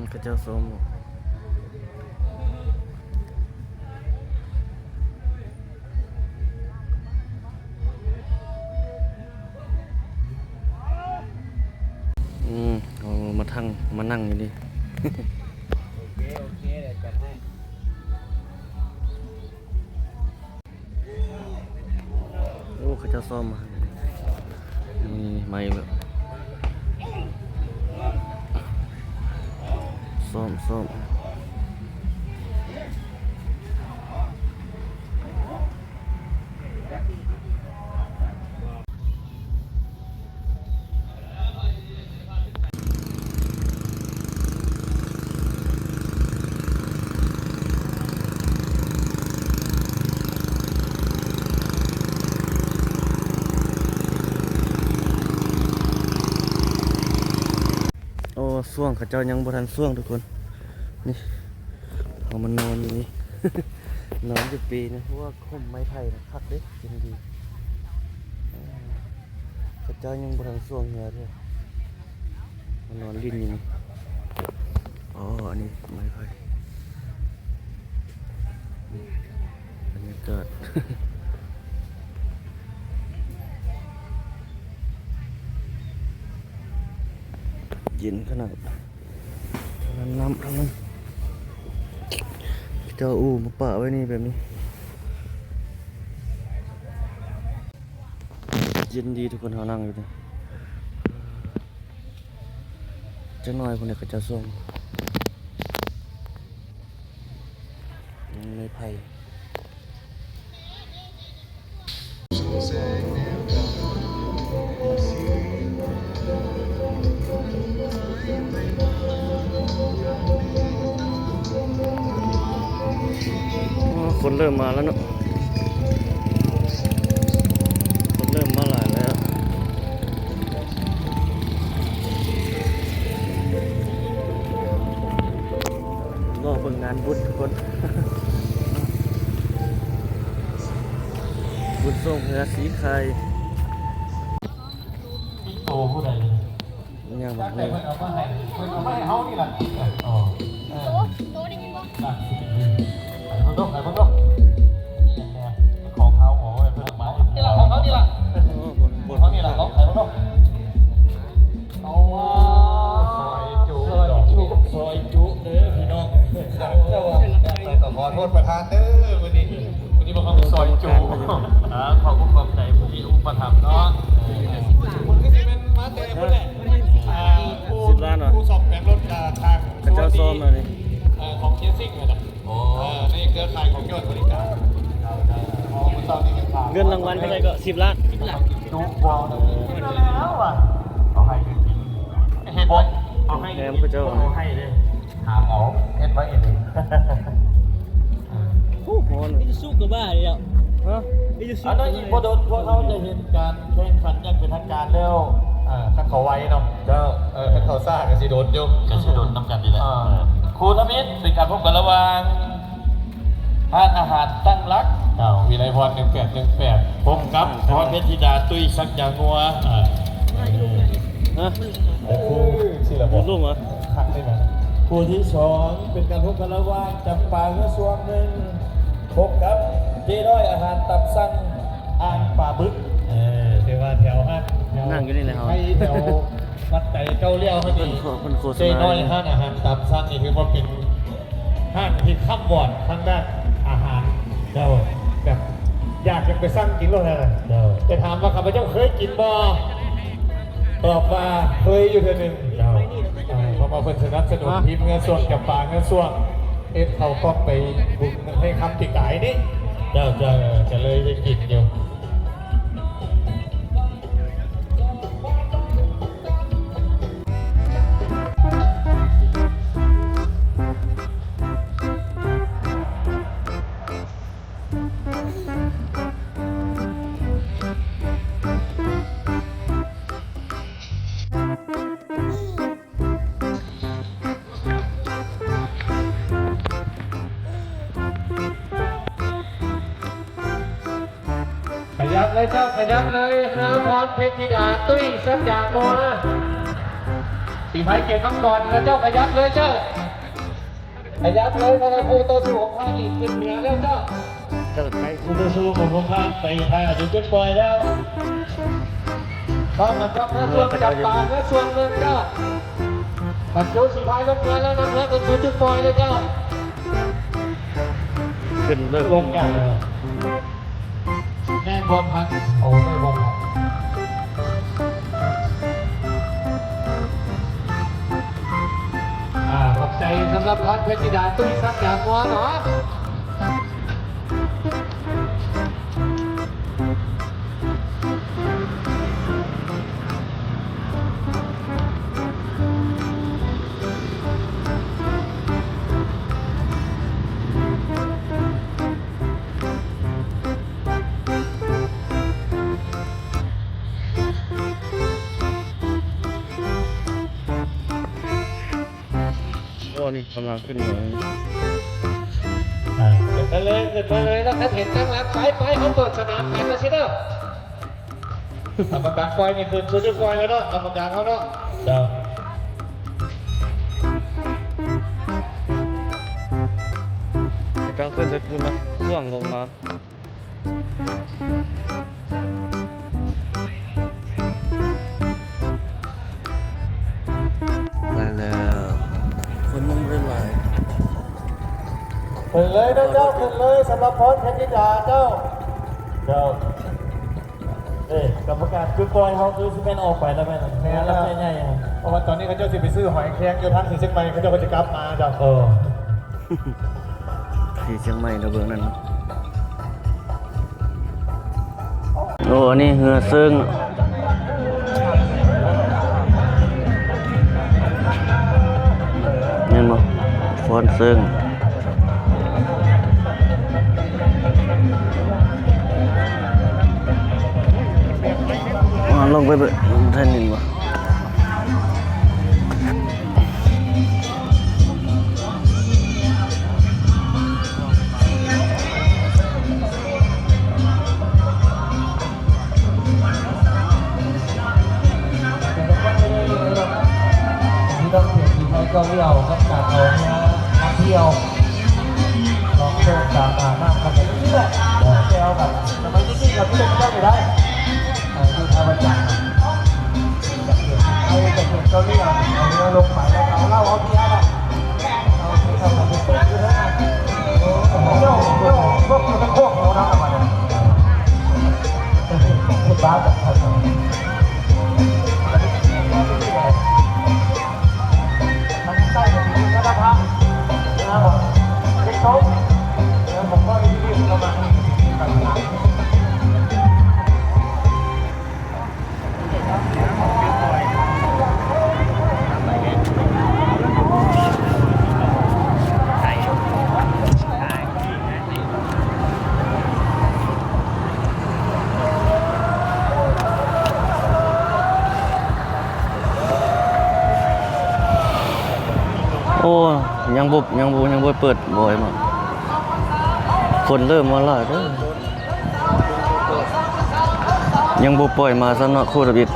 ເຂົາເຈົ້າຊ້ອມ. ອືມ ເອົາມາທັງ ມານັ່ງຢູ່ນີ້. ໂອເຄ ໂອເຄ ດຽວຈັດໃຫ້. ໂອ້ ເຂົາເຈົ້າຊ້ອມມາ ນີ້ ມາອີກແລ້ວ ຊ້ອມ ຊ້ອມ. ໂອ້ ຊ່ວງ ເຂົາເຈົ້າຍັງບໍ່ທັນຊ່ວງທຸກຄົນ. ນີ້ ເຮົາມານອນຢູ່ນີ້ ນອນຢູ່ປີນີ້ ເພາະວ່າຮົ່ມໄມ້ໄຜ່ນະ ຄັກເດ້ ເຢັນດີ. ເຂົາເຈົ້າຍັງບໍ່ທັນຊ່ວງເຮືອເທື່ອ ມານອນຫຼິ້ນຢູ່ນີ້. ອໍ ອັນນີ້ໄມ້ໄຜ່ ບັນຍາກາດ ເຢັນຂະໜາດ. ທາງນັ້ນນ້ຳ ທາງນັ້ນ ເຂົາເຈົ້າອູ່ມາປະໄວ້ນີ້ແບບນີ້ ເຢັນດີທຸກຄົນ. ເຮົານັ່ງຢູ່ນີ້ ຈັກໜ້ອຍພຸ້ນແຫຼະ ເຂົາເຈົ້າສົ່ງ. ຍັງໄມ້ໄຜ່ ໂອ້ ຄົນເລີ່ມມາແລ້ວເນາະ ຄົນເລີ່ມມາຫຼາຍແລ້ວ. ລໍເບິ່ງງານບຸນທຸກຄົນ ບຸນສົ່ງເຮືອສີໄຂ່ ມີໂຕຜູ້ໃດ ຍັງບໍ່ຮູ້ ເພິ່ນເອົາມາໃຫ້ ເພິ່ນເອົາມາໃຫ້ເຮົານີ້ລະ. ອໍ ເອີ ໂຕ ໂຕໄດ້ຍິນບໍ່? ໄປເບິ່ງດູ ໄປເບິ່ງດູ ນີ້ຫຍັງແດ່ ຂອງເຮົາ ໂອ້ຍ ເພິ່ນເອົາມາໃຫ້ ນີ້ລະ ຂອງເຮົານີ້ລະ ເອີ ເຮົານີ້ລະ ລອງໄປເບິ່ງດູ. ໂອ້ ຊອຍຈຸ ຊອຍຈຸ ຊອຍຈຸເດີພີ່ນ້ອງ. ເຈົ້າວ່າ ແຕ່ກໍຂໍໂທດປະທານເດີ ມື້ນີ້ ມື້ນີ້ບໍ່ເຂົ້າໄປຊອຍຈຸ. ອ່າ ຂອບຄຸນຂອບໃຈຜູ້ທີ່ອຸປະຖຳເນາະ. ມັນຄືຊິແມ່ນມາແຕ່ພຸ້ນແຫຼະ ອ່າ ຜູ້ ສິບລ້ານຫວາ? ຜູ້ສ້ອມແປງລົດ ອ່າ ທາງ ເຂົາເຈົ້າຊ້ອມແລ້ວນີ້ ເອີ ຂອງເຄຊິງຫັ້ນນະ. ໂອ້ ເອີ ໃນເຄືອຂ່າຍຂອງຍອດບໍລິການ. ເຈົ້າ ເຈົ້າ ເງິນລາງວັນເທົ່າໃດກໍ? ສິບລ້ານ ສິບລ້ານ. ຈຸບໍ່ ກິນແລ້ວວ່າ ເອົາໃຫ້ກໍກິນ ເຮັດບໍ່ ເອົາໃຫ້ ແຖມເຂົາເຈົ້າ ເອົາໃຫ້ເດ້ ຖາມເອົາ ເຮັດໄວ້ເອງ. ໂອ້ ຮ້ອນ ອີຊູຊູກໍບ້າແລ້ວ ຮະ ອີຊູຊູ. ອັນນັ້ນອີກບໍ່ດົນ ພວກເຮົາຈະເຫັນການແຂ່ງຂັນຢ່າງເປັນທາງການແລ້ວ ອ່າ ຄັນເຂົາໄວເນາະ. ເຈົ້າ ເອີ ຄັນເຂົາຊ້າກໍຊິດົນຢູ່ ກໍຊິດົນນຳກັນນີ້ແຫຼະ. ອ່າ ຄູ່ທຳອິດ ເປັນການພົບກັນລະຫວ່າງ ຮ້ານອາຫານຕັ້ງຫຼັກ ເຈົ້າ ວິໄລພອນ ໜຶ່ງແປດໜຶ່ງແປດ ພົບກັບ ພອນເພັດທິດາ ຕຸ້ຍສັກຢາງົວ. ອ່າ ຮະ ໂອ້ໂຫ ຊິລະບໍ່ ລູກຫວາ? ຄັກເລີຍນະ. ຄູ່ທີສອງ ເປັນການພົບກັນລະຫວ່າງ ຈຳປາເຮືອຊ່ວງໜຶ່ງ ພົບກັບ ເຈນ້ອຍອາຫານຕາມສັ່ງ ອ່າງປາບຶກ. ເອີ ຖືວ່າແຖວຮ້ານ ແຖວ ນັ່ງຢູ່ນີ້ແຫຼະ ໄທແຖວວັດໄຕເກົ້າລ້ຽວ ເພິ່ນ ເພິ່ນໂຄສະນາ ເຈນ້ອຍຮ້ານອາຫານຕາມສັ່ງນີ້ ຖືວ່າເປັນ ຮ້ານທີ່ຄ້ຳວອດທາງດ້ານອາຫານ. ເຈົ້າ ແບບຢາກ ຢາກໄປສັ່ງກິນໂລດຫັ້ນນະ. ເຈົ້າ ແຕ່ຖາມວ່າຂ້າພະເຈົ້າເຄີຍກິນບໍ່? ຕອບວ່າເຄີຍຢູ່ເທື່ອໜຶ່ງ. ເຈົ້າ ເອີ ເພາະວ່າເພິ່ນສະໜັບສະໜູນ ຮະ ທີມເຮືອຊ່ວງ ຈຳປາເຮືອຊ່ວງ ເຮັດເຂົ້າກ້ອງໄປບຸນໃຫ້ຄ່ຳປີກາຍນີ້. ເຈົ້າ ເຈົ້າ ເອີ ກໍເລີຍໄດ້ກິນຢູ່. ຂະຫຍັບເລີຍເຈົ້າ ຂະຫຍັບເລີຍ ນາງພອນເພັດທິດາ ຕຸ້ຍສັກຢາງົວ. ສີໄພເກັບມັງກອນ ແລ້ວເຈົ້າຂະຫຍັບເລີຍເຈົ້າ ຂະຫຍັບເລີຍ ເພາະວ່າຄູ່ຕໍ່ສູ້ຂອງຂ້ານີ້ຂຶ້ນເໜືອແລ້ວເຈົ້າ. ຄູ່ຕໍ່ສູ້ຂອງພວກຂ້າໄປທາງຈຸດປ່ອຍແລ້ວ. ຕ້ອງມາຈັບເຮືອສ່ວນ ຈັບປາເຮືອສ່ວນເມືອງເຈົ້າ. ບັນຈຸສີພາຍລົງເຮືອແລ້ວ ນຳເຮືອຂຶ້ນສູ່ຈຸດປ່ອຍເລີຍເຈົ້າ. ຂຶ້ນເລີຍ ລົງກັນເລີຍ. ແມ່ນບໍ່ທັນ ໂອ້ ແມ່ນບໍ່ທັນ. ອາ ຂອບໃຈສຳລັບທ່ານເພັດຈິດາ ຕຸ້ຍສັກ ຈາກຫົວເນາະ. ໂອ້ ນີ້ກຳລັງຂຶ້ນເໜືອ. ອ່າ ຂຶ້ນໄປເລີຍ ຂຶ້ນໄປເລີຍ ແລ້ວຄັນເຫັນທາງຫຼັງ ໄປ ໄປ ເຮົາເປີດສະໜາມກັນວ່າຊີ້ເດີ. ກຳມະການປ່ອຍນີ້ຂຶ້ນສູ່ຈຸດປ່ອຍແລ້ວເນາະ ກຳມະການເຮົາເນາະ. ເຈົ້າ ການຂຶ້ນຈະຂຶ້ນມາຊ່ວງລົງມາ. ໄປແລ້ວ ຄົນຍັງບໍ່ໄດ້ຫຼາຍ. ຂຶ້ນເລີຍເດີເຈົ້າ ຂຶ້ນເລີຍ ສຳລັບພອນເພັດຈິດາເຈົ້າ. ເຈົ້າ ເອີ ກຳມະການຈຸດປ່ອຍເຮົາຄືຊິແມ່ນອອກໄປແລ້ວແມ່ນ ແມ່ນແລ້ວ ແມ່ນໃຫຍ່ ເພາະວ່າຕອນນີ້ເຂົາເຈົ້າຊິໄປຊື້ຫອຍແຄງຢູ່ທາງສີຊຽງໃໝ່ ເຂົາເຈົ້າກໍຈະກັບມາເຈົ້າ. ເອີ ທີ່ຊຽງໃໝ່ນະ ເບື້ອງນັ້ນເນາະ. ໂອ້ ອັນນີ້ເຮືອເຊິ່ງ ແມ່ນບໍ່? ຟອນເຊິ່ງ ອ່າ ລົງໄປເບິ່ງແທ່ນນີ້ບໍ່? ມີນັກທ່ອງທ່ຽວທີ່ໄທເກົາຫຼີເອົາກັບການເອົາເຮືອນຳທ່ຽວ ລອງໂຊການອາບນ້ຳກັນແບບນີ້ແຫຼະ ແຊວກັນ ສະໄໝນີ້ກໍເປັນໄດ້ຢູ່ໄດ໋ ເອີ ຢູ່ທ່າພະຈັນນະ. ຈາກເຂດໄທ ຈາກເຂດເກົາຫຼີ ເອົາເຮືອລົງໄປ ແລ້ວເອົາເຫຼົ້າເອົາເບຍນະ ເອົາເຂົ້າໄປເປີດຢູ່ເທິງນະ. ໂອ້ ໂອ້ ພວກຢູ່ເທິງໂຄກໝູນຳລະບາດນີ້ ເຮັດບາບແບບໄທ. ໂອ້ ຍັງບໍ່ ຍັງບໍ່ ຍັງບໍ່ເປີດບໍ່ໃຫ້ມາ ຄົນເລີ່ມມາຫຼາຍເດີ. ຍັງບໍ່ປ່ອຍມາຊ້ຳເນາະ ໂຄວິດ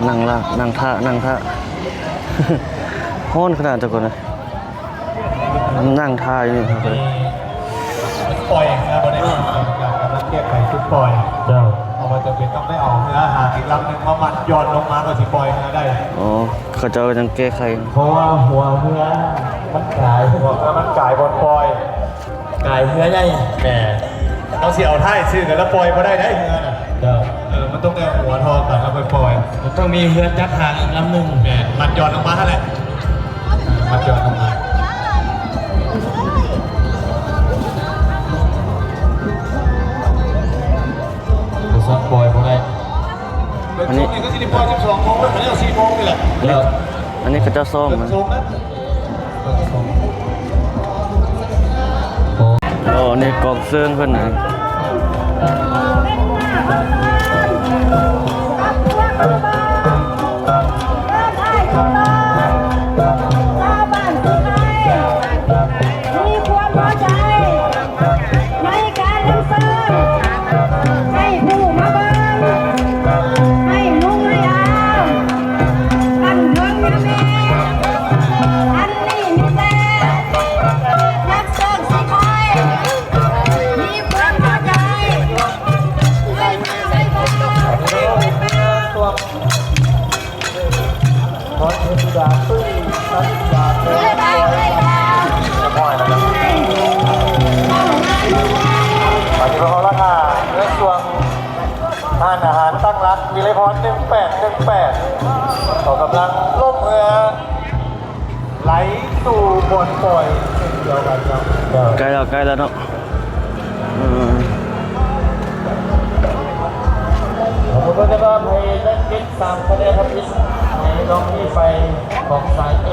ນັ່ງລາ ນັ່ງຖ້າ ນັ່ງຖ້າ ຮ້ອນຂະໜາດ ທຸກຄົນເອີຍ. ນັ່ງຖ້າຢູ່ນີ້ ເພິ່ນປ່ອຍເຮືອບໍ່ໄດ້ ກຳລັງແກ້ໄຂຈຸດປ່ອຍ. ເຈົ້າ ເພາະວ່າຈຳເປັນຕ້ອງໄດ້ເອົາເຮືອຫາງອີກລຳໜຶ່ງມາມັດຢ່ອນລົງມາ ກໍຊິປ່ອຍເຮືອໄດ້. ອໍ ເຂົາເຈົ້າຍັງແກ້ໄຂ ເພາະວ່າຫົວເຮືອມັນກາຍ ຫົວເຮືອມັນກາຍບ່ອນປ່ອຍ ກາຍເຮືອໃຫຍ່. ແມ່ນ ເຮົາຊິເອົາທ້າຍຊື່ກັນແລ້ວປ່ອຍບໍ່ໄດ້ເດ້ເຮືອນະ. ເຈົ້າ ເອີ ມັນຕ້ອງໄດ້ຫົວທໍ່ກັນແລ້ວຄ່ອຍປ່ອຍ ມັນຕ້ອງມີເຮືອຈັກຫາງອີກລຳໜຶ່ງ. ແມ່ນ ມັດຢ່ອນລົງມາຫັ້ນແຫຼະ ມັດຢ່ອນລົງມາ. ບໍ່ຊັ້ນປ່ອຍບໍ່ໄດ້. ອັນນີ້ ຊ່ວງນີ້ກໍຊິໄດ້ປ່ອຍສິບສອງໂມງ ແລ້ວກໍແລ້ວສີ່ໂມງນີ້ແຫຼະ. ອັນນີ້ເຂົາເຈົ້າຊ້ອມມັນ. ໂອ້ ນີ້ກອງເຊີງເພິ່ນ. ຊາວບ້ານຜູ້ໃດມີຄວາມພໍໃຈໃນການນຳເຊີນ ໃຫ້ຜູ້ມາເບິ່ງ ໃຫ້ຮຸ່ງໃຫ້ອາມ ຂັ້ນເທິງນຳ ປະຕິບັດລາຄາ ໃນຊ່ວງຮ້ານອາຫານຕັ້ງຫຼັກ ວິໄລພອນ ໜຶ່ງແປດໜຶ່ງແປດ ກໍກຳລັງລົງເຮືອ ໄຫຼສູ່ບ່ອນປ່ອຍເຊັ່ນດຽວກັນເນາະ. ເຈົ້າ ໃກ້ແລ້ວ ໃກ້ແລ້ວເນາະ. ເອີ ເຮົາກໍຈະມອບໃຫ້ນັກກິດສາມຄະແນນທຳອິດໃນລອບນີ້ໄປຂອງສາຍເອ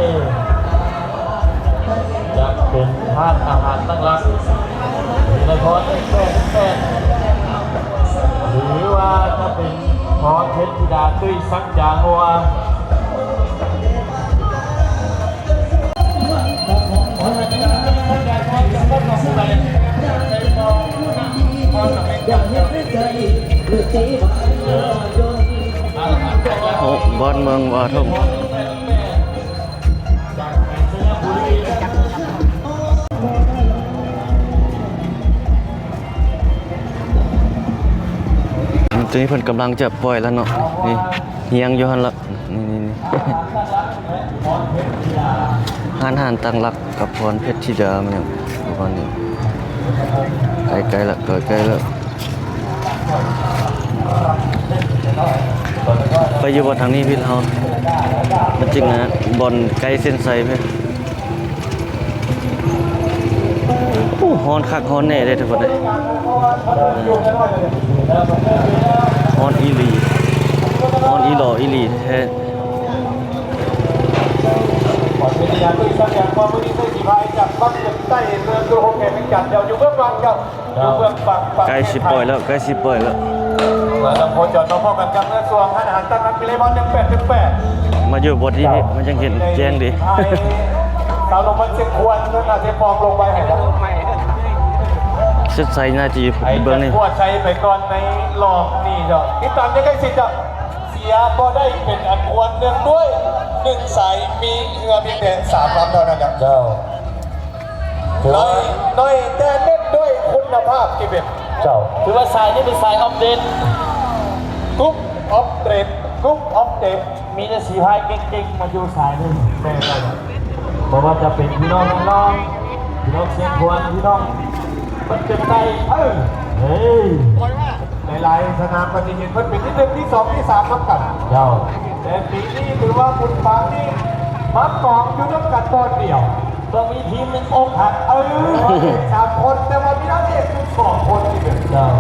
ຈະເປັນຮ້ານອາຫານຕັ້ງຫຼັກ ວິໄລພອນ ແປດແປດ ຫຼືວ່າຈະເປັນ ພໍເພັດທິດາ ຕຸ້ຍສັກຢາງົວ. ໂອ້ ບ້ານເມືອງວາທຸ່ມ. ຕອນນີ້ເພິ່ນກຳລັງຈະປ່ອຍແລ້ວເນາະ ນີ້ ຮຽງຢູ່ຫັ້ນລະ ນີ້ໆໆ ຮ້ານອາຫານຕັ້ງຫຼັກກັບພອນເພັດທິດາ ແມ່ນຫຍັງປະມານນີ້ ໃກ້ໆລະ ໃກ້ໆລະ. ໄປຢູ່ບໍ່ທາງນີ້ພີ່ເຮົາ ມັນຈຶ່ງ ອ່າ ບ່ອນໃກ້ເສັ້ນໄຊເພິ່ນ. ໂອ້ ຮ້ອນຄັກຮ້ອນແນ່ເດ້ທຸກຄົນເອີຍ ຮ້ອນອີ່ຫຼີ ຮ້ອນອີ່ຫຼໍ່ອີ່ຫຼີແທ້. ໃກ້ຊິປ່ອຍແລ້ວ ໃກ້ຊິປ່ອຍແລ້ວ. ມາຢູ່ບ່ອນທີ່ມັນຍັງເຫັນແຈ້ງດີ. ເສັ້ນໄຊໜ້າຈະຢູ່ເບື້ອງນີ້ ໃຫ້ກວດໃສ່ໄປກ່ອນໃນລອບນີ້ເນາະ ຕິດຕາມຢ່າງໃກ້ຊິດເນາະ. ເສຍບໍ່ໄດ້ເປັນອັນຄວນ ເນື່ອງດ້ວຍໜຶ່ງສາຍມີເຮືອພຽງແຕ່ສາມລຳເທົ່ານັ້ນເນາະ. ເຈົ້າ. ໜ້ອຍ ໜ້ອຍແຕ່ເນັ້ນດ້ວຍຄຸນນະພາບທີ່ເປັນ. ເຈົ້າ. ຖືວ່າສາຍນີ້ເປັນສາຍອອບເດດ ກຣຸບອອບເດດ ກຣຸບອອບເດດ ມີແຕ່ສີພາຍເກັ່ງໆ ມາຢູ່ສາຍນີ້. ແມ່ນແລ້ວ ບໍ່ວ່າຈະເປັນພີ່ນ້ອງລາວ ພີ່ນ້ອງຊຽງຂວາງ ພີ່ນ້ອງ ມັນເປັນໄດ້ ເອີ ເອີ. ຫຼາຍໆສະໜາມກໍຊິເຫັນເພິ່ນເປັນທີໜຶ່ງ ທີສອງ ທີສາມນຳກັນ. ເຈົ້າ. ແຕ່ປີນີ້ຖືວ່າບຸນປາງນີ້ມາກອງຢູ່ນຳກັນບ່ອນດຽວ ຕ້ອງມີທີມໜຶ່ງອົກຫັກ ເອີ ສາມຄົນ ແຕ່ວ່າມີນາງເອກຢູ່ສອງຄົນ. ເຈົ້າ.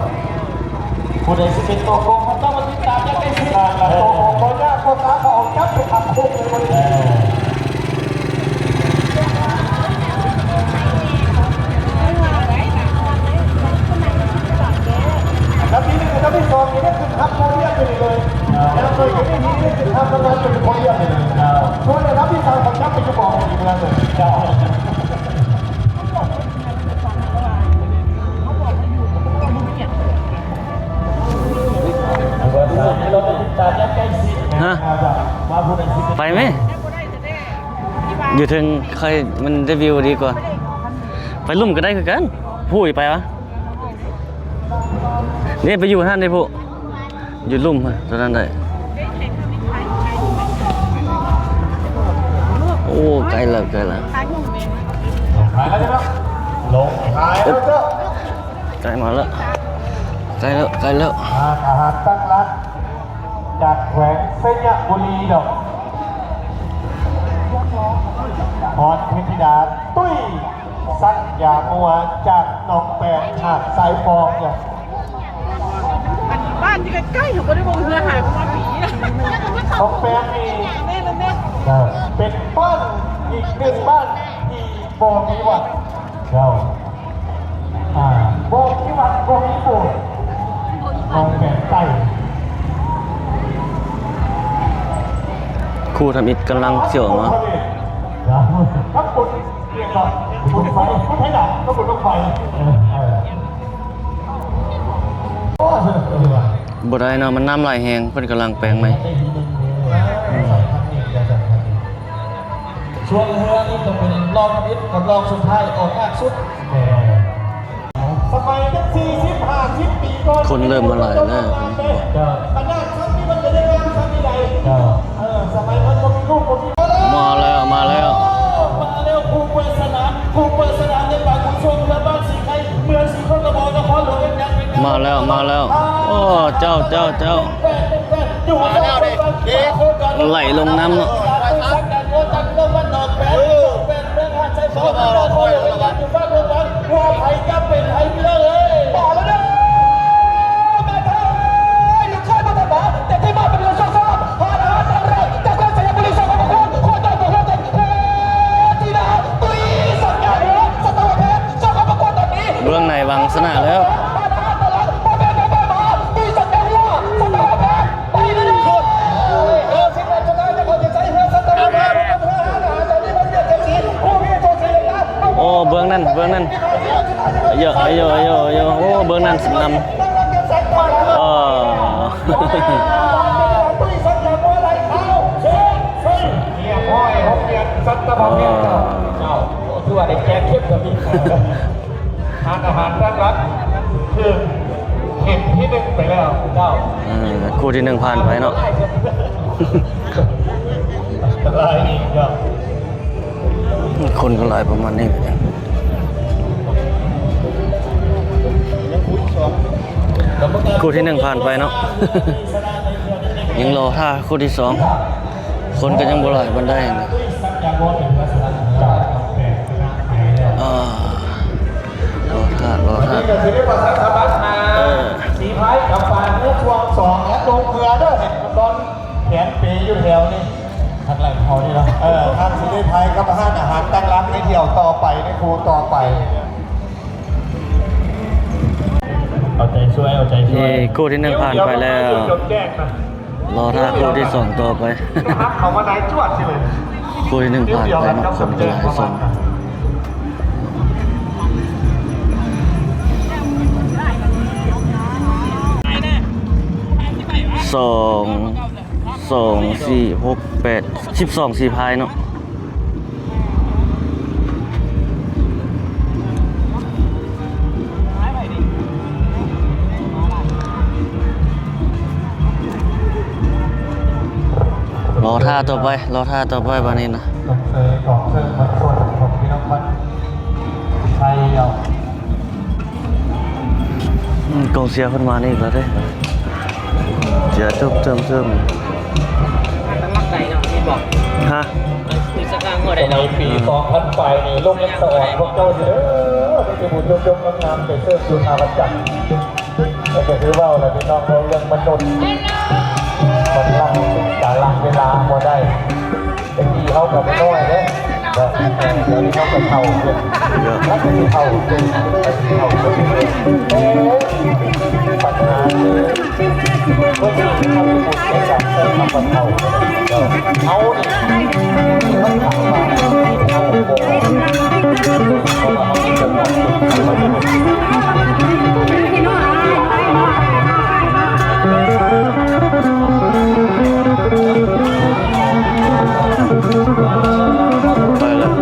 ຜູ້ໃດຊິເປັນຕົວໂກງ ມັນຕ້ອງມາຕິດຕາມຢ່າງໃກ້ຊິດ. ຕົວໂກງບໍ່ຍາກ ພວກເຂົາເອົາຈັບໄປຂັງຄຸກເລີຍ. ເອີ. ອັນດັບທີໜຶ່ງ ອັນດັບທີສອງນີ້ໄດ້ຂຶ້ນຮັບໂພດຽມໄປເລີຍ. ເຈົ້າ. ຢ່າງໜ້ອຍກໍໄດ້ ໄດ້ຂຶ້ນຮັບລາງວັນເປັນໂພດຽມໄປເລີຍ. ເຈົ້າ. ສ່ວນອັນດັບທີສາມ ເຂົາຈັບໄປຢູ່ກອງອີກເທື່ອໜຶ່ງ. ເຈົ້າ. ຮະ? ໄປໄໝ? ຢູ່ເທິງ ຄ່ອຍ ມັນໄດ້ວິວດີກວ່າ. ໄປລຸ່ມກໍໄດ້ຄືກັນ. ຜູ້ໄປວະ? ນີ້ໄປຢູ່ຫັ້ນເດ້ຜູ້. ຢູ່ລຸ່ມຫັ້ນ ຕົວນັ້ນໄດ້. ໂອ້ ໃກ້ແລ້ວ ໃກ້ແລ້ວ. ໃກ້ມາແລ້ວ ໃກ້ແລ້ວ ໃກ້ແລ້ວ. ຮ້ານອາຫານຕັ້ງຫຼັກຈາກແຂວງໄຊຍະບູລີດອກ ພອນເພັດທິດາ ຕຸ້ຍສັກຢາງົວ ຈາກໜອງແປງ ຫາດຊາຍຟອງ. ອັນບ້ານຢູ່ໃກ້ໆ ເຂົາບໍ່ໄດ້ເບິ່ງເຮືອຫາຍເພາະວ່າຜີ. ໜອງແປງນີ້ ແມ່ນໆ ເຈົ້າ ເປັນບ້ານອີກໜຶ່ງບ້ານທີ່ບໍ່ມີວັດ. ເຈົ້າ. ອ່າ ບໍ່ມີວັດ ບໍ່ມີໂບດ ໜອງແປງໃຕ້. ຄູທຳອິດກຳລັງຊິອອກມາ. ເຈົ້າ. ທຳບຸນ ບໍ່ໄດ້ເນາະ ມັນນ້ຳໄຫຼແຮງ ເພິ່ນກຳລັງແປງໃໝ່. ຊ່ວງເຮືອນີ້ກໍເປັນລອບທຳອິດກັບລອບສຸດທ້າຍ ອອກຍາກສຸດ. ສະໄໝຈັກສີ່ສິບ ຫ້າສິບປີກ່ອນ ຄົນເລີ່ມມາຫຼາຍແລ້ວ. ເຈົ້າ. ຂະໜາດຊັ້ນນີ້ມັນຈະໄດ້ງາມຊັ້ນນີ້ໃດ. ເຈົ້າ. ເອີ ສະໄໝມັນບໍ່ມີລູກບໍ່ມີ. ອໍ ເຈົ້າ ເຈົ້າ ເຈົ້າ ໄຫຼລົງນ້ຳເນາະ. ເບື້ອງໃນວັງຊະນະແລ້ວ. ໂອ້ ເບື້ອງນັ້ນ ເບື້ອງນັ້ນ ເຢີະ ເຢີະ ເຢີະ ເຢີະ ໂອ້ ເບື້ອງນັ້ນນຳ ເອີ ຮຽບຮ້ອຍ ໂຮງຮຽນສັດຕະປະເພດເຈົ້າ ເຈົ້າ ຖືວ່າໄດ້ແຈກເຂັມທຳອິດ ຮ້ານອາຫານຕັ້ງຫຼັກ ຖືກເຂັມທີໜຶ່ງໄປແລ້ວເຈົ້າ. ເອີ ຄູ່ທີໜຶ່ງຜ່ານໄປເນາະ ຫຼາຍອີກເຈົ້າ. ຄົນກໍຫຼາຍປະມານນີ້ ຄູ່ທີໜຶ່ງຜ່ານໄປເນາະ ຍັງລໍຖ້າຄູ່ທີສອງ ຄົນກໍຍັງບໍ່ຫຼາຍປານໃດນະ. ອ່າ ລໍຖ້າ ລໍຖ້າ ເອີ ສີພາຍກັບປາເມືອຊ່ວງສອງ ແລະ ລົງເຮືອເດີ ເຫັນມັນນອນ ແຂນເປຢູ່ແຖວນີ້ ທາງຫຼັງເຮົານີ້ເນາະ ເອີ ທ່ານຊິໄດ້ພາຍກັບຮ້ານອາຫານຕັ້ງຫຼັກໃນຖ້ຽວຕໍ່ໄປ ໃນຄູ່ຕໍ່ໄປ. ເອົາໃຈຊ່ວຍ ເອົາໃຈຊ່ວຍ ເອີ ຄູ່ທີໜຶ່ງຜ່ານໄປແລ້ວ ລໍຖ້າຄູ່ທີສອງຕໍ່ໄປ ຮັບເຂົ້າມາໄດ້ຈວດຊິເລີຍ. ຄູ່ທີໜຶ່ງຜ່ານໄປເນາະ ຄົນກໍຫຼາຍ ສອງ ສອງ ສອງ ສີ່ ຫົກ ແປດ ສິບສອງສີພາຍເນາະ. ລໍຖ້າຕໍ່ໄປ ລໍຖ້າຕໍ່ໄປບາດນີ້ນະ. ອືມ ກອງເຊຍເພິ່ນມານີ້ອີກແລ້ວເດ້ ເຊຍເຕີມເຕີມເຕີມ. ຮະ? ໃນປີສອງພັນປາຍນີ້ ລົງຍັງສະອອນພວກເຈົ້າຢູ່ເດີ ໄດ້ໄປບຸນຍົກໆງາມໆ ໄປເສີບຢູ່ທ່າພະຈັນ. ແຕ່ກໍຄືເວົ້າແຫຼະພີ່ນ້ອງ ເວົ້າເລື່ອງມະນຸດ ມັນລັງການລັງເວລາບໍ່ໄດ້. ແຕ່ກີ້ເຮົາກໍບໍ່ນ້ອຍເດ້ ດຽວນີ້ເຮົາກໍເຖົ້າຂຶ້ນ ເຮົາກໍຊິເຖົ້າຂຶ້ນ ເຮົາກໍຊິເຖົ້າຂຶ້ນ. ບັນຫາຄື ເມື່ອກີ້ເຮົາໄດ້ບຸນໃນການໃຊ້ຄຳວ່າເຖົ້າ ເຮົານີ້ ໄປແລ້ວ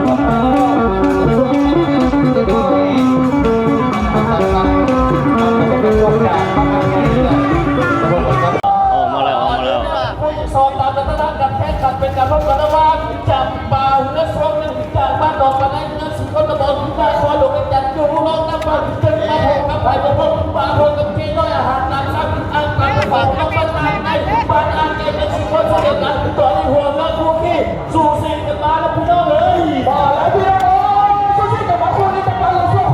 ອອກມາແລ້ວ ອອກມາແລ້ວ. ຄູ່ທີ່ສອງ ຕາມມາດຕະຖານການແຂ່ງຂັນ ເປັນການພົບກັນລະຫວ່າງ ຈຳປາ ເຮືອຊ່ວງໜຶ່ງ ຈາກບ້ານໜອງປາໄນ ເມືອງສີໂຄດຕະບອງ ນະຄອນຫຼວງວຽງຈັນ ຢູ່ລອງນຳ ເຊິ່ງມາພົບກັບໃຜ ມາພົບ ມາພົບກັບເຈນ້ອຍ ອາຫານຕາມສັ່ງ ອ່າງປາກກະເປົາ ນຳບ້ານອ່າງໃຫຍ່ ບ້ານອ່າງໃຫຍ່ ເມືອງສີໂຄດ ເຊັ່ນດຽວກັນ. ຕອນນີ້ຫົວເຮືອຄູ່ທີ່ ສູສີກັນມາແລ້ວພີ່ນ້ອງເອີຍ ມາແລ້ວພີ່ນ້ອງເອີຍ ສູສີກັນມາຄູ່ນີ້ ຈາກບ້ານເຮືອຊ່ວງ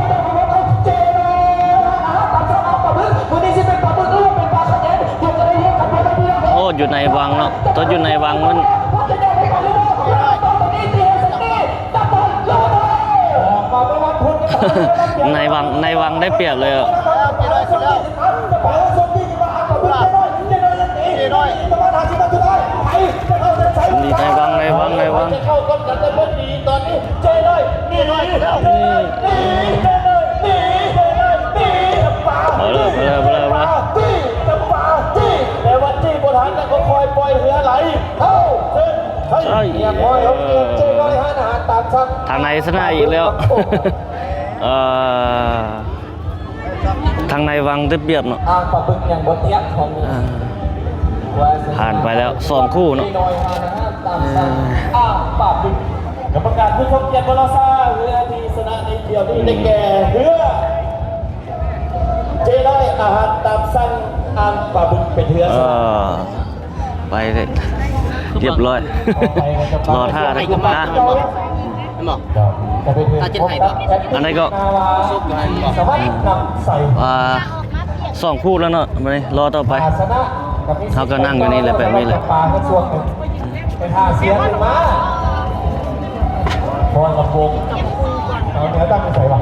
ເຈນ້ອຍ ອາຫານຕາມສັ່ງ ອ່າງປາບຶກ ມື້ນີ້ຊິເປັນປາບຶກ ຫຼືວ່າເປັນປາຂະແຍງ ດຽວຈະໄດ້ຮູ້ກັນເລີຍພີ່ນ້ອງເອີຍ. ໂອ້ ຢູ່ໃນວັງເນາະ ຕ້ອງຢູ່ໃນວັງມັນ ໃນວັງ ໃນວັງໄດ້ປຽບເລີຍ ຢູ່ໃນວັງ ໃນວັງ ໃນວັງ ເຂົ້າກັບກັນແຕ່ບໍ່ດີ ຕອນນີ້ເຈນ້ອຍ ເຈນ້ອຍ ເຈນ້ອຍ ເຈນ້ອຍ ເຈນ້ອຍ ເຈນ້ອຍ ເຈນ້ອຍ ເຈນ້ອຍ ເຈນ້ອຍ ເຈນ້ອຍ ເຈນ້ອຍ ເຈນ້ອຍ ແຕ່ວ່າຈີ້ບໍ່ທັນ ແລ້ວກໍຄ່ອຍປ່ອຍເຮືອໄຫຼ ເຂົ້າເສັ້ນໄທ ຮຽບຮ້ອຍ ເອົາເກມເຈນ້ອຍ ຮ້ານອາຫານຕາມສັ່ງ ທາງໃນຊະນະອີກແລ້ວ ເອີ ທາງໃນວັງໄດ້ປຽບເນາະ ອ່າງປາບຶກຍັງບໍ່ຕຽກຂອງ ອ່າ ຜ່ານໄປແລ້ວສອງຄູ່ເນາະ ອ່າງປາບຶກ ກຳມະການຜູ້ຊົງກຽດບໍ່ລໍຊ້າ ເຮືອທີ່ຊະນະໃນຖ້ຽວນີ້ໄດ້ແກ່ເຮືອ ເຈນ້ອຍ ອາຫານຕາມສັ່ງ ປາບຶກເປັນເຮືອ ເອີ ໄປເລີຍ ຮຽບຮ້ອຍ ລໍຖ້າເດີນະ. ອັນໃດກໍ ອືມ ອ່າ ສອງຄູ່ແລ້ວເນາະ ບາດນີ້ລໍຕໍ່ໄປ ເຮົາກໍນັ່ງຢູ່ນີ້ແຫຼະ ແບບນີ້ແຫຼະ. ໄປຫາສຽງມາ ພອນລຳໂພງ ເອົາແນວຕັ້ງຢູ່ໃສວະ?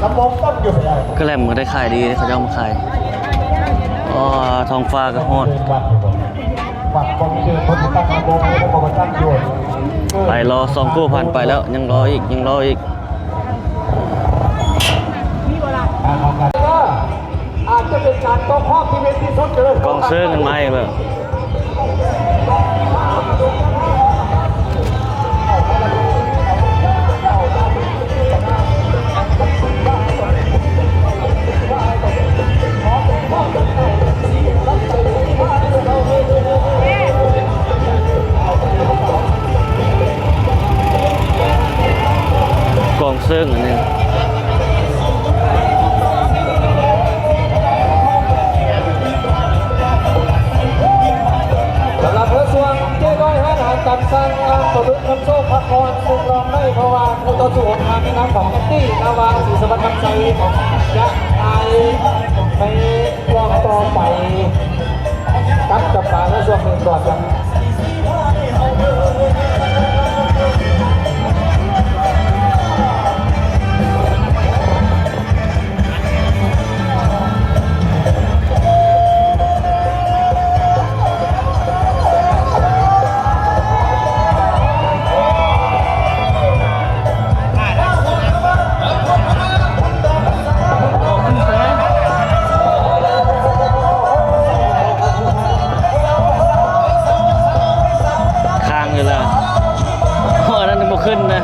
ລຳໂພງຕັ້ງຢູ່ໃສອ້າຍ? ກະແລັມກໍໄດ້ຂາຍດີເດ້ ເຂົາເຈົ້າມາຂາຍ. ອໍ ທ້ອງຟ້າກໍຮ້ອນ. ວັດບໍ່ມີເດີ ເພິ່ນຕັ້ງລຳໂພງໃຫ້ ແລ້ວກໍມາຕັ້ງຢູ່. ໄປລໍສອງຄູ່ຜ່ານໄປແລ້ວ ຍັງລໍອີກ ຍັງລໍອີກ. ອາດຈະເປັນການຕົກຮອບທີ່ເປັນທີ່ສຸດເລີຍ ກອງເຊີງກັນມາອີກແລ້ວ. ກອງເຊີງອັນນີ້ ສຳລັບເຮືອຊ່ວງເຈນ້ອຍຮ້ານອາຫານຕາມສັ່ງ ປາບຶກນຳໂຊກ ພັກຜ່ອນ ຊຶ່ງລອງໄດ້ ເພາະວ່າຄູ່ຕໍ່ສູ້ຂອງເຮົາ ໃນນາມຂອງແອັດຕີ້ ລະຫວ່າງ ສີສະຫວັດ ຄຳໄຊ ຈະໄດ້ໃນ ຊ່ວງຕໍ່ໄປ ກັບຈຳປາໃນຊ່ວງໜຶ່ງກ່ອນ. ຄ້າງຢູ່ແລ້ວ ເພາະອັນນັ້ນບໍ່ຂຶ້ນນະ.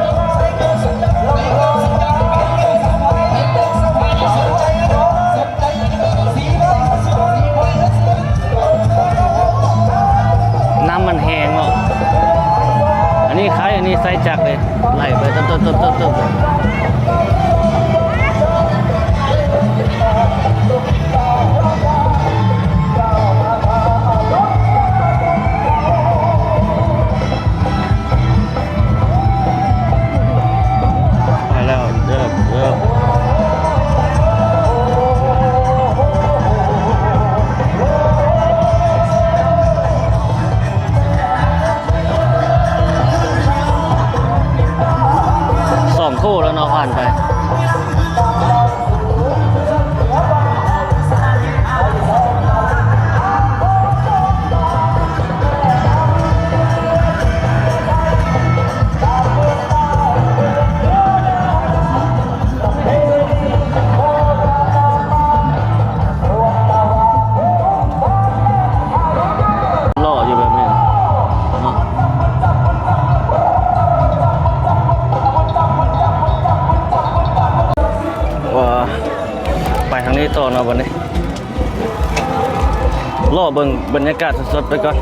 ນ້ຳມັນແຮງເນາະ ອັນນີ້ໄຄ ອັນນີ້ໃຊ້ຈັກເດ້ ໄຫຼໄປຕົບໆໆໆ. ໄປແລ້ວເດີ ເດີ ສອງຄູ່ແລ້ວເນາະ ຜ່ານໄປ. ຫຼໍ່ຢູ່ແບບນີ້ເນາະ ວ່າ ໄປທາງນີ້ຕໍ່ເນາະບັດນີ້ ລໍເບິ່ງບັນຍາກາດສົດໆໄປກ່ອນ.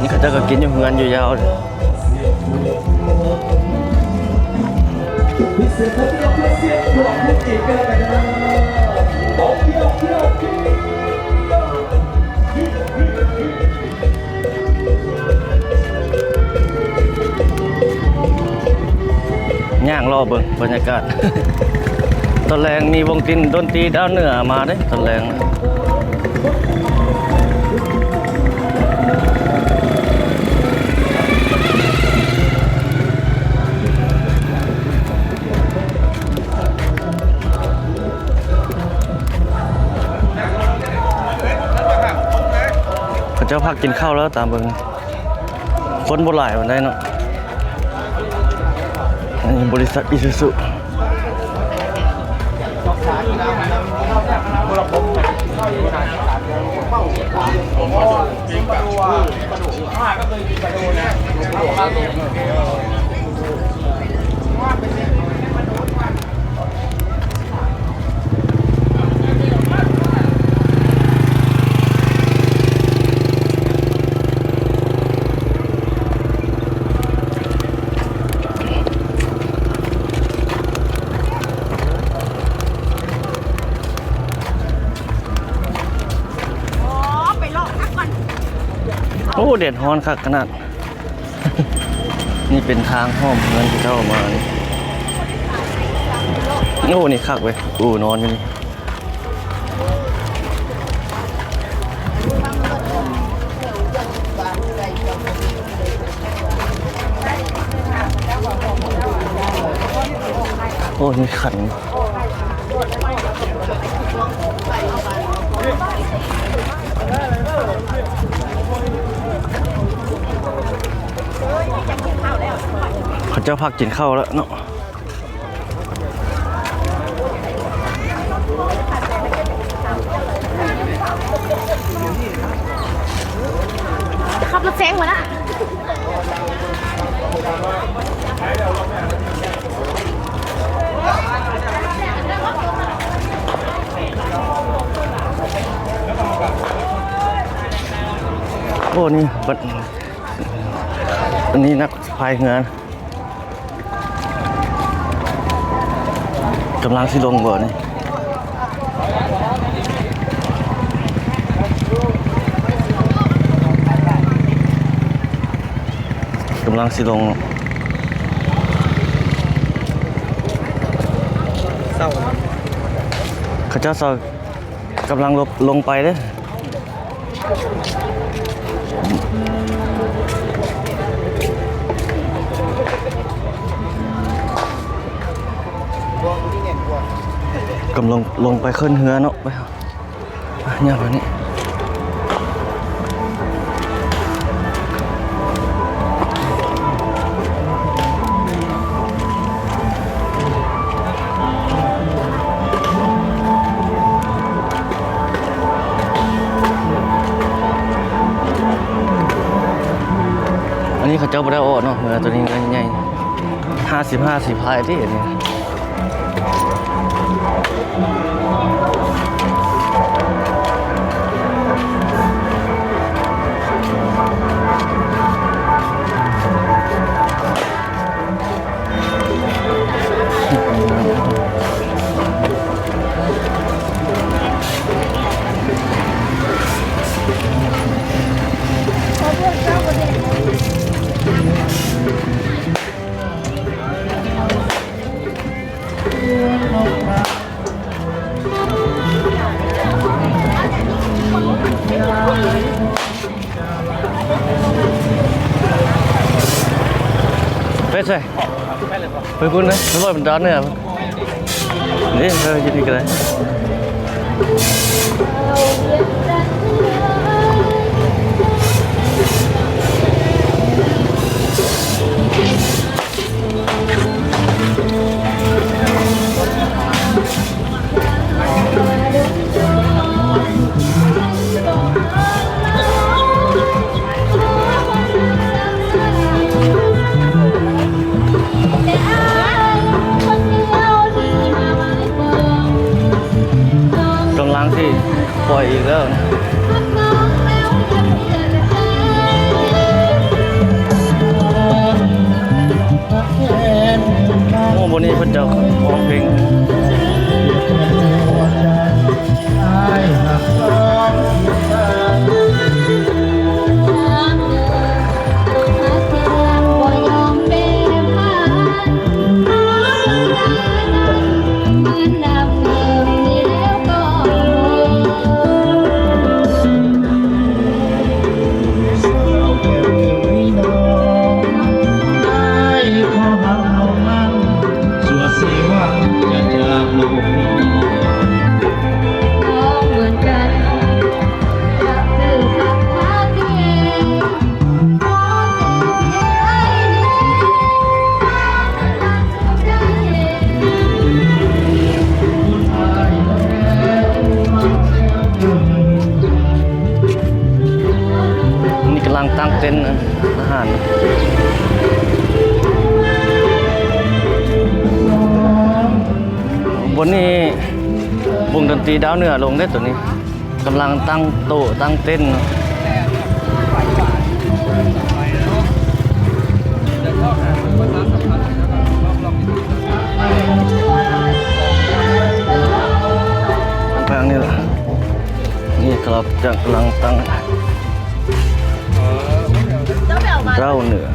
ນີ້ເຂົາເຈົ້າກໍກິນຢູ່ເຮືອນຢູ່ຍາວ. ຍ່າງເລາະເບິ່ງບັນຍາກາດ ຕອນແລງມີວົງຕິນ ດົນຕີດາວເໜືອມາເດ້ຕອນແລງ. ເຂົາເຈົ້າພັກກິນເຂົ້າແລ້ວ ຕາມເບິ່ງ ຄົນບໍ່ຫຼາຍປານໃດເນາະ. ອັນນີ້ບໍລິສັດອີຊູຊູ. ເ ໂອ້ ແດດຮ້ອນຄັກຂະໜາດ. ນີ້ເປັນທາງອ້ອມເຮືອນທີ່ເຈົ້າມານີ້. ໂອ້ ນີ້ຄັກເວີຍ. ໂອ້ ນອນຢູ່ນີ້. ໂອ້ ມີຂັນ. ເຂົາເຈົ້າພັກກິນເຂົ້າແລ້ວເນາະ. ຂັບລົດແຊງຫົວໜ້າ. ໂອ້ ນີ້ບັດ ອັນນີ້ນັກພາຍເຮືອ ກຳລັງຊິລົງບໍ່ນີ້? ກຳລັງຊິລົງ. ເຊົາ ເຂົາເຈົ້າເຊົາ ກຳລັງລົງໄປເດ້. ກຳລັງລົງໄປຂຶ້ນເຮືອເນາະ ໄປຫາ ອ່ະ ຍ່າງມານີ້. ອັນນີ້ເຂົາເຈົ້າບໍ່ໄດ້ເອົາອອກເນາະ ເຮືອໂຕນີ້ໃຫຍ່ ຫ້າສິບຫ້າສິບພາຍຕິ ອັນນີ້. ໄປໃສ? ໄປພຸ້ນເດ້ ໄປລອຍບັນດາເໜືອ. ນີ້ ເອີ ຢູ່ນີ້ກໍໄດ້. ກຳລັງຊິປ່ອຍອີກແລ້ວ. ໂອ້ ບ່ອນນີ້ເພິ່ນຈະຮ້ອງເພງ. ນີ້ກຳລັງຕັ້ງເຕັນອາຫານ. ບ່ອນນີ້ວົງດົນຕີດາວເໜືອລົງເດ້ໂຕນີ້. ກຳລັງຕັ້ງໂຕະຕັ້ງເຕັນເນາະ. ທາງນີ້ລະ ນີ້ເຂົາເຈົ້າກຳລັງຕັ້ງ. ເຈົ້າເໜືອ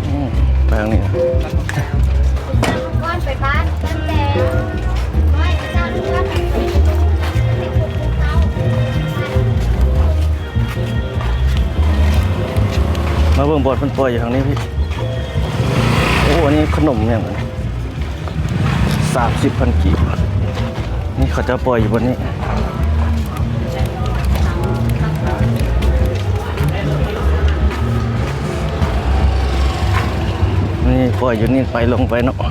ອືມ ໄປທາງນີ້ ກ່ອນໄປບ້ານ ຕັ້ງແຕ່ນ້ອຍເຈົ້າເຮືອນ ມາເບິ່ງບ່ອນເພິ່ນປ່ອຍຢູ່ທາງນີ້ພີ່. ໂອ້ ອັນນີ້ຂະໜົມຫຍັງ ສາມສິບພັນກີບ ນີ້ເຂົາເຈົ້າປ່ອຍຢູ່ບ່ອນນີ້ ນີ້ປ່ອຍຢູ່ນີ້ ໄປລົງໄປເນາະ ເອີ.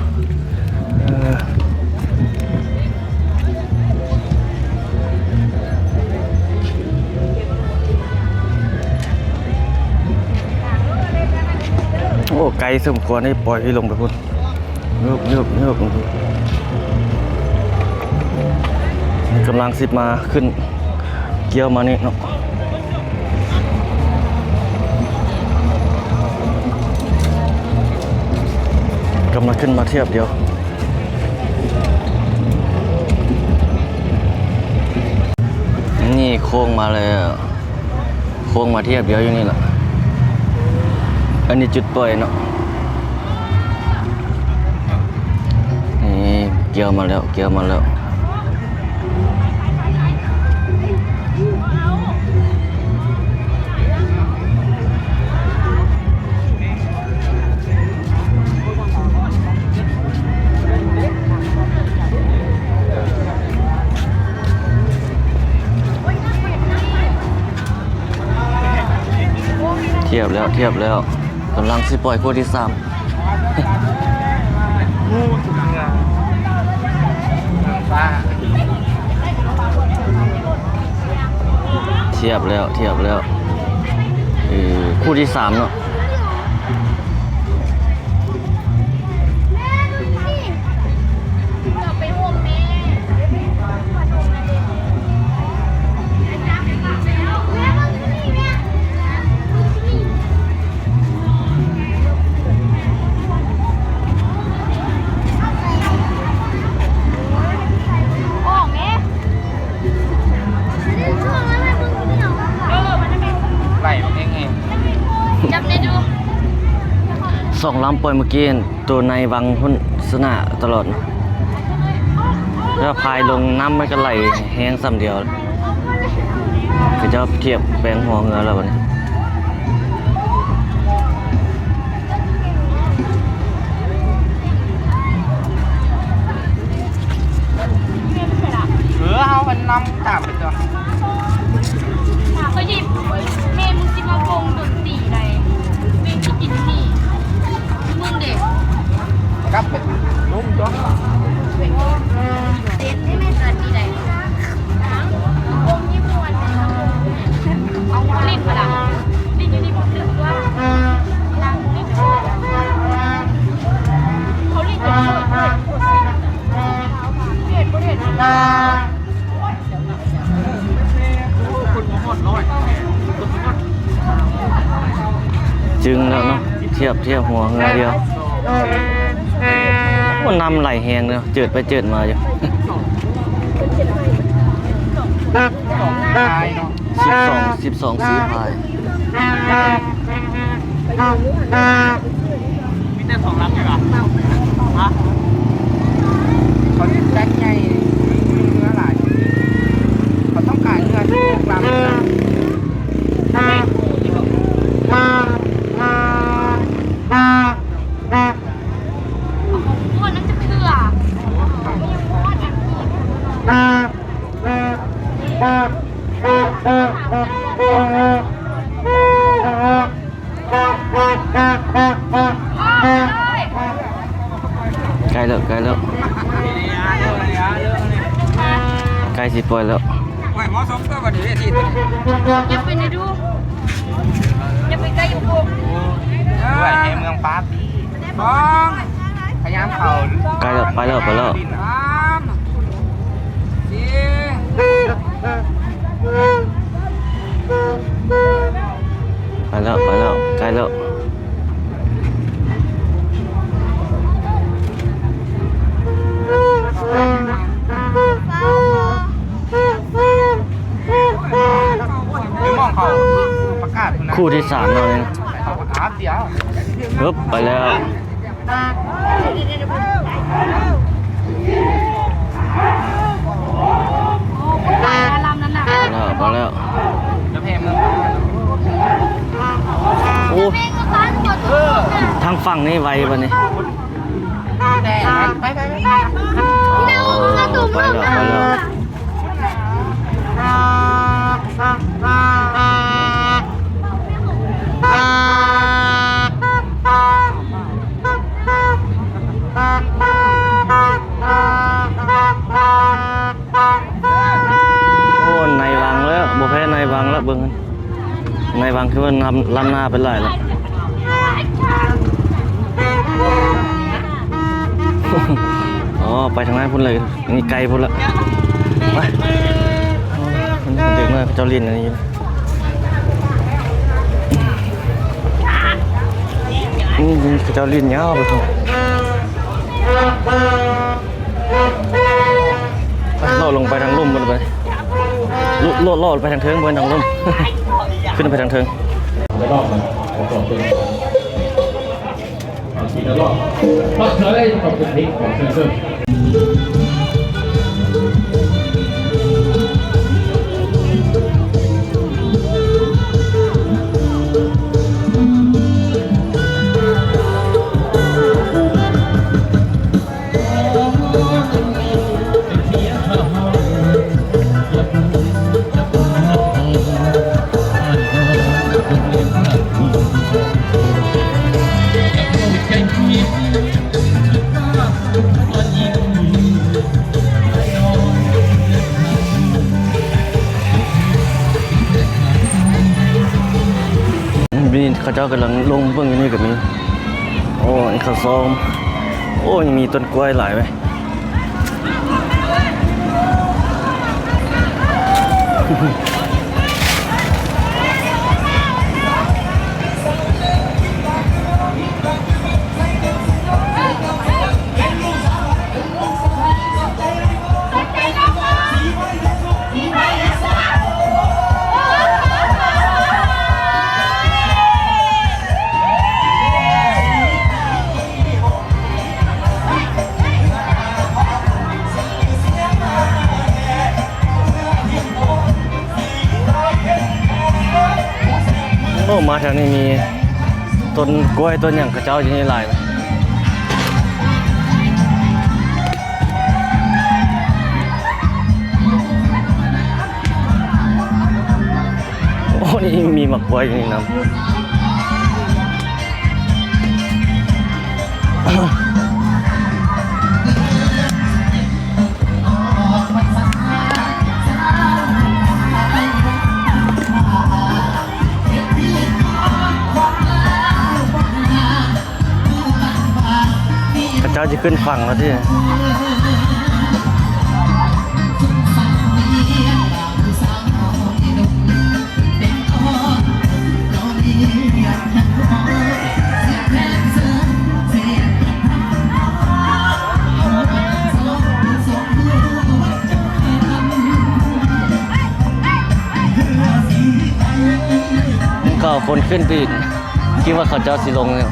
ໂອ້ ໄກສົມຄວນ ໃຫ້ປ່ອຍໃຫ້ລົງໄປພຸ້ນ ເງືອບໆ ກຳລັງຊິມາຂຶ້ນ ກ່ຽວມານີ້ເນາະ ກຳລັງຂຶ້ນມາທຽບດຽວ. ນີ້ໂຄ້ງມາແລ້ວ ໂຄ້ງມາທຽບດຽວຢູ່ນີ້ລະ ອັນນີ້ຈຸດປ່ອຍເນາະ ນີ້ກ່ຽວມາແລ້ວ ກ່ຽວມາແລ້ວ. ທຽບແລ້ວ ທຽບແລ້ວ ກຳລັງຊິປ່ອຍຄູ່ທີສາມ. ທຽບແລ້ວ ທຽບແລ້ວ ເອີ ຄູ່ທີສາມເນາະ. ສອງລຳປ່ອຍມື້ກີ້ ໂຕໃນວັງພຸ້ນຊະນະຕະຫຼອດ ແລ້ວພາຍລົງນ້ຳມັນກະໄຫຼແຮງສ່ຳດຽວ ເຂົາເຈົ້າທຽບແປງຫົວເຮືອແລ້ວບັດນີ້. ເອີ ເຮົາມັນນຳຕາມໄປຕົວະ ເຂົາຍິບ ແມ່ມຶງຊິມາວົງດົນຕີໃດ ແມ່ງຊິກິນນີ້ ມຶງເດ້ ກັບໄປລົງຕົວະ ເຕັ້ນໃຫ້ແມ່ນອັນນີ້ໃດ ວົງຍີ່ປຸ່ນ ເອົາຫຼິ້ນບໍ່ລະ ຫຼິ້ນຢູ່ນີ້ບໍ່ຖືກວ່າ ເຂົາຫຼິ້ນຢູ່ນີ້ ເຮັດບໍ່ເຫັນ ຈຶ່ງແລ້ວເນາະ ທຽບ ທຽບຫົວເຮືອດຽວ ໂອ້ ນ້ຳໄຫຼແຮງເນາະ ເຈີດໄປເຈີດມາຢູ່ ສິບສອງ ສິບສອງ ສີ່ພາຍ. ມີແຕ່ສອງລຳນີ້ຫວາ? ຮະ? ເຂົາຈັດໃຫຍ່ເຮືອຫຼາຍ ເຂົາຕ້ອງການເຮືອສິບຫົກລຳ. ໃກ້ແລ້ວ ໃກ້ແລ້ວ ໃກ້ຊິປ່ອຍແລ້ວ. ໂອ້ຍ ເໝາະສົມຕົວະບັດນີ້ ເວທີຕົວະນີ້ ຢ່າໄປນະດູ ຢ່າໄປໃກ້ຢູ່ພວກ ເອີ ເມືອງປາກ ສອງ ພະຍາຍາມເຂົ້າ ໃກ້ແລ້ວ ໄປແລ້ວ ໄປແລ້ວ ສາມ ສີ່ ໄປແລ້ວ ໄປແລ້ວ ໃກ້ແລ້ວ. ຟ້າວ ຄູ່ທີສາມເນາະນີ້. ຮຶບ ໄປແລ້ວ ໄປແລ້ວ ໄປແລ້ວ. ໂອ້ ທາງຝັ່ງນີ້ໄວປານນີ້. ໄປແລ້ວ ໄປແລ້ວ. ໂອ້ ໃນວັງແລ້ວ ບໍ່ແພ້ໃນວັງແລ້ວ ເບິ່ງ ໃນວັງຄືວ່າລ້ຳ ລ້ຳໜ້າໄປຫຼາຍແລ້ວ. ອໍ ໄປທາງນັ້ນພຸ້ນເລີຍ ນີ້ໄກພຸ້ນລະ. ໄປ ເດັກນ້ອຍເຂົາເຈົ້າຫຼິ້ນອັນນີ້ຢູ່. ອືມ ເຂົາເຈົ້າຫຼິ້ນຍາວໄປພຸ້ນ. ເລາະລົງໄປທາງລຸ່ມພຸ້ນໄປ. ເລາະ ເລາະ ເລາະໄປທາງເທິງ ບໍ່ແມ່ນທາງລຸ່ມ. ຂຶ້ນໄປທາງເທິງ. ນີ້ເຂົາເຈົ້າກຳລັງລົງເບິ່ງຢູ່ນີ້ກໍມີ. ໂອ້ ອັນນີ້ເຂົາຊ້ອມ. ໂອ້ ຍັງມີຕົ້ນກ້ວຍຫຼາຍເວີຍ. ໂອ້ ມາແຖວນີ້ມີຕົ້ນກ້ວຍຕົ້ນຫຍັງເຂົາເຈົ້າຢູ່ນີ້ຫຼາຍ. ໂອ້ ນີ້ມີໝາກກ້ວຍຢູ່ນີ້ນຳ. ເຂົາເຈົ້າຈະຂຶ້ນຝັ່ງແລ້ວຕິ. ເກົ້າຄົນຂຶ້ນໄປອີກ ຄິດວ່າເຂົາເຈົ້າຊິລົງແລ້ວ.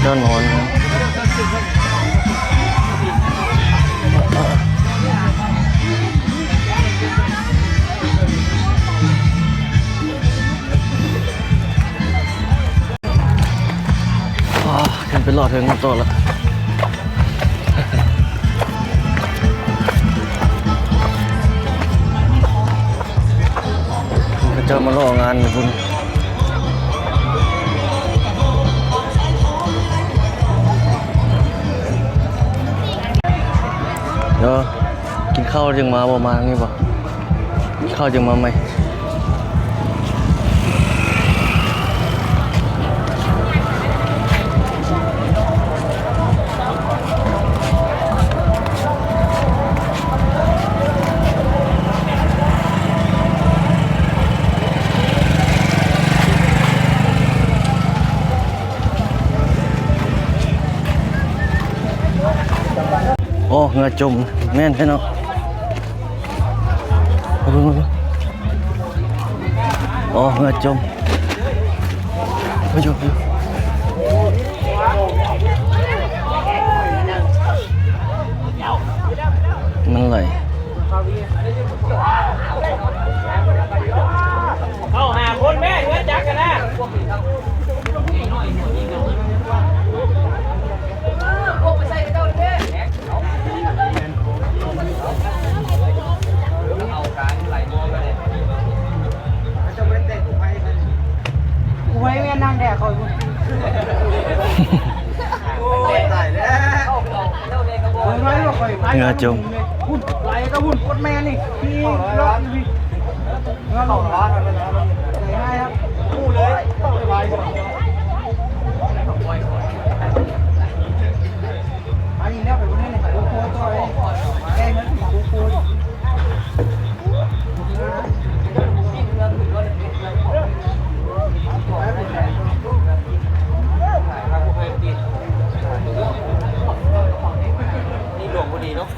ເຈົ້ານອນ. ອໍ ຂຶ້ນໄປເລາະເທິງກັນຕໍ່ລະ. ເຂົາເຈົ້າມາເລາະງານຢູ່ພຸ້ນ. ດຽວ ກິນເຂົ້າຈຶ່ງມາບໍ່? ມາທາງນີ້ບໍ່? ເຂົ້າຈຶ່ງມາໃໝ່. ໂ ຈົມ ແມ່ນແທ້ເນາະ. ໂອ້ ເຮືອຈົມ. ມັນໄຫຼ. ເຂົ້າຫ້າຄົນແມ່ ເຮືອຈັກກັນນະ. ໄວ້ແມ່ນນາງແດກເຂົາຢູ່. ໂອ້ຍ ຕາຍແລ້ວ. ເຮືອຈົມ. ຫຸ້ນໄຫຼກໍຫຸ້ນກົດແມ່ນນີ້ ພີ່ເລາະຢູ່ພີ້. ເຮືອລົງ ໄດ້ຫາຍແລ້ວ ຮູ້ເລີຍ. ໄປອີກແລ້ວ ໄປບໍ່ໄດ້ເລີຍ. ໂອ້ໂຫ ຕໍ່ເລີຍ ແກ້ເງິນ ໂອ້ໂຫ.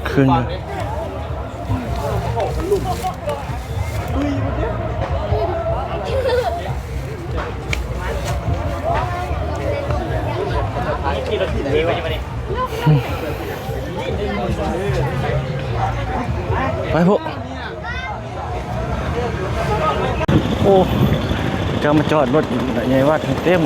ຄືນ ໄປພຸ້ນ. ໂອ້ ຈະມາຈອດລົດໃຫຍ່ວັດໃຫ້ເຕັມ.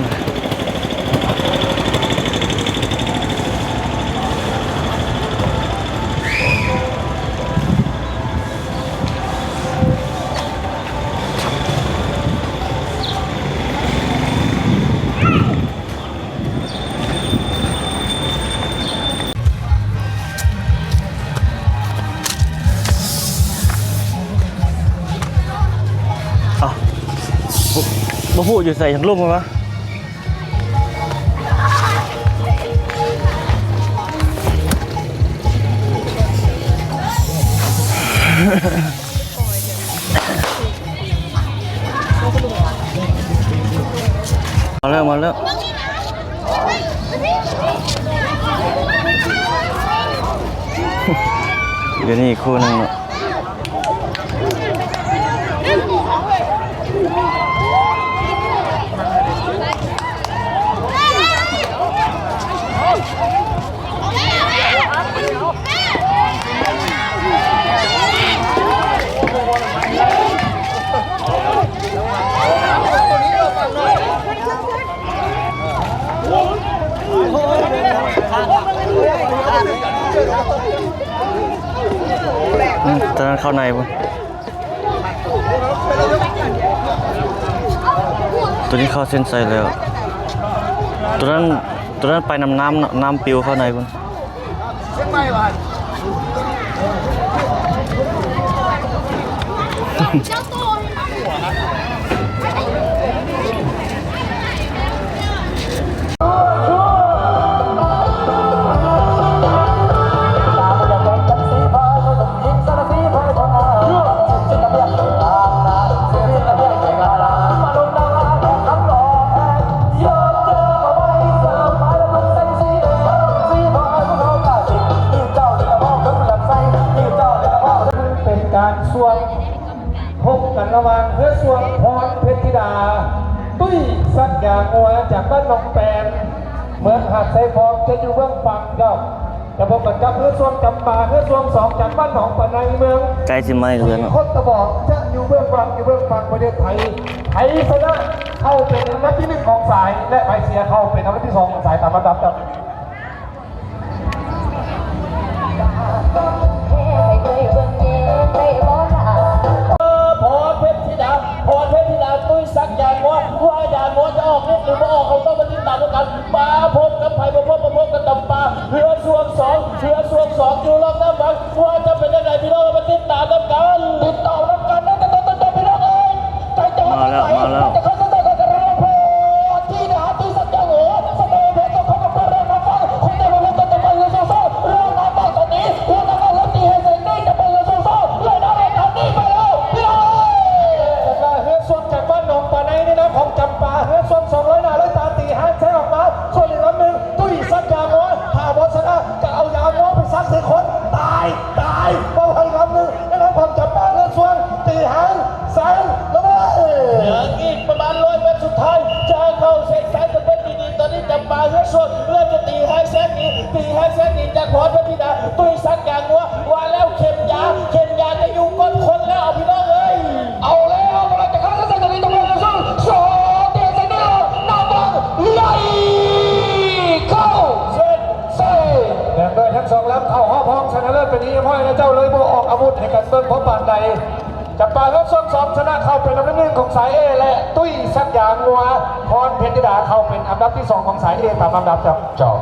ອ້າວ ບໍ່ ບໍ່ຮູ້ຢູ່ໃສ ທາງລຸ່ມວະ. ມາແລ້ວ ມາແລ້ວ ດຽວນີ້ອີກຄູ່ໜຶ່ງເນາະ. ອືມ ຕອນນັ້ນເຂົ້າໃນພຸ້ນ. ຕົວນີ້ເຂົ້າເສັ້ນໄຊແລ້ວ. ຕົວນັ້ນ ຕົວນັ້ນໄປນຳນ້ຳເນາະ, ນ້ຳປິວເຂົ້າໃນພຸ້ນ. ເປັນການສວມ ພົບກັນລະຫວ່າງເຮືອຊ່ວງພອນເພັດທິດາ ຕຸ້ຍສັກຢາງົວຈາກບ້ານໜອງແປນ ເມືອງຫາດຊາຍຟອງ ຈະຢູ່ເບື້ອງຝັ່ງເຈົ້າ, ຈະພົບກັນກັບເຮືອຊ່ວງຈຳປາ ເຮືອຊ່ວງສອງຈາກບ້ານໜອງປາໄນ ເມືອງ ໃກ້ຊິໄໝ້ເຮືອນເນາະ. ຄົນຕະບອກຈະຢູ່ເບື້ອງຝັ່ງ ຢູ່ເບື້ອງຝັ່ງປະເທດໄທ. ໃຜຊະນະເຂົ້າເປັນອັນດັບທີໜຶ່ງຂອງສາຍ ແລະ ໃຜເສຍເຂົ້າເປັນອັນດັບທີສອງຂອງສາຍຕາມລຳດັບເຈົ້າ. ພອນເພັດທິດາ ພອນເພັດທິດາ ຕຸ້ຍສັກຢາງົວ ວ່າຢາງົວຈະອອກເລັດຫຼືບໍ່ອອກ ເຮົາຕ້ອງມາຕິດຕາມນຳກັນ. ມາພົບກັບໃຜບໍ່ພົບ ມາພົບກັບຈຳປາ ເຮືອຊ່ວງສອງ ເຮືອຊ່ວງສອງ ຢູ່ລອບນ້ຳວັງ ວ່າຈະເປັນຈັ່ງໃດ ພີ່ນ້ອງ ມາຕິດຕາມນຳກັນ ຕິດຕາມນຳກັນເດີ ພີ່ນ້ອງເອີຍ. ມາແລ້ວ ມາແລ້ວ. ສ່ວນເລີ່ມຈະຕີໃຫ້ແຊກນີ້ ຕີໃຫ້ແຊກນີ້ຈາກພອນເພັດທິດາ ຕຸ້ຍສັກຢາງົວ ວ່າແລ້ວເຂັມຢາ ເຂັມຢາຈະຢູ່ກົ້ນຄົນແລ້ວ ພີ່ນ້ອງເອີຍ. ເອົາແລ້ວ ກຳລັງຈະເຂົ້າໃນສັກຕະລີ ຕ້ອງເລີ່ມຈາກ ສ ເຕະໃສ່ນີ້ ນຳບັງໄລ່ເຂົ້າ ເຊີນ ເຊີນ ແບບໂດຍທັງສອງລຳເຂົ້າຮອບຮອງຊະນະເລີດເປັນທີ່ຮຽບຮ້ອຍແລ້ວ ເຈົ້າເລີຍບໍ່ອອກອາວຸດໃຫ້ກັນເບິ່ງພໍປານໃດ. ຈຳປາເຮືອນຊ່ວງສອງ ຊະນະເຂົ້າເປັນອັນດັບໜຶ່ງຂອງສາຍ A ແລະ ຕຸ້ຍສັກຢາງົວ ພອນເພັດທິດາເຂົ້າເປັນອັນດັບທີສອງຂອງສາຍ A ຕາມລຳດັບເຈົ້າ.